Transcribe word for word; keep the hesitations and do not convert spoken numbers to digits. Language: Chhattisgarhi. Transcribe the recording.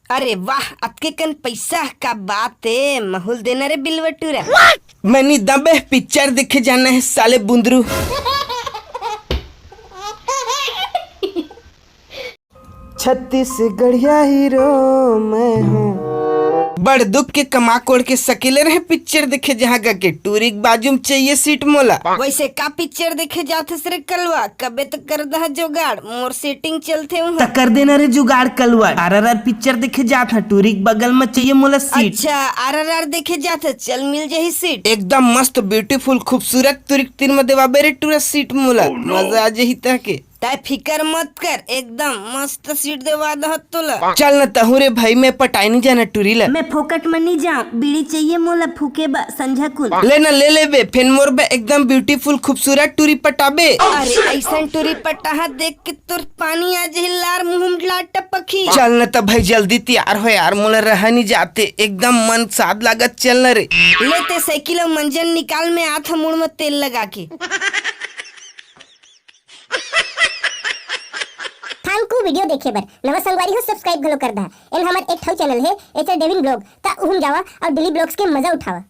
अरे वाह, अतके कन पैसा का बात ए, महूँ ल देना रे बिलवा टूरा। मैं नी दबे, पिक्चर देखे जाना हे साले बुंदरू। छत्तीसगढ़िया हीरो मैं हूँ। बड़ दुख के कमा कोड़ के सकेले रहे पिक्चर देखे जहाँ गा के टूरी के बाजू में चाहिए सीट मोला। वैसे का पिक्चर देखे जात हस रे कलवा? कबे तो कर दहा जुगाड़, मोर सेटिंग चलथे उहाँ। त कर देना रे जुगाड़ कलवा, आरआरआर पिक्चर देखे जात हा, टूरी के बगल में चाहिए मोला सीट। अच्छा, आरआरआर देखे जात हस, चल मिल जाही सीट। एकदम मस्त ब्यूटीफुल खूबसूरत टूरी के तीर में देवाबे रे टूरा सीट मोला, मजा आ जाही तहके। तै फिकर मत कर, एकदम मस्त सीट देवा दहत तोला। चल न तहूँ रे भाई, मैं पटाए नी जाना टूरी ला। मैं फोकट में नी जाऊँ, बीड़ी चाहिए मोला फूके बा संझा कुन। ले न ले लेबे, फेन मोर बे एकदम ब्यूटीफुल खूबसूरत टूरी पटाबे। अरे ऐसन टूरी पटाहा देख के तोर पानी आ जाही, लार मुँह में लार टपकही। चल न त भाई जल्दी तैयार हो यार, मोला रहा नी जाते, एकदम मन साध लागत, चल न रे। ले ते साइकिल अउ मंजन निकाल, मैं आत हा मुड़ में तेल लगा के। Thank you video देखे बर। नवा संगवारी हो, subscribe घलो कर दहा। एन हमर एक ठऊ channel हे, एचआर डेविन vlog, त उहम जावा अउ डेली vlogs के मजा उठावा।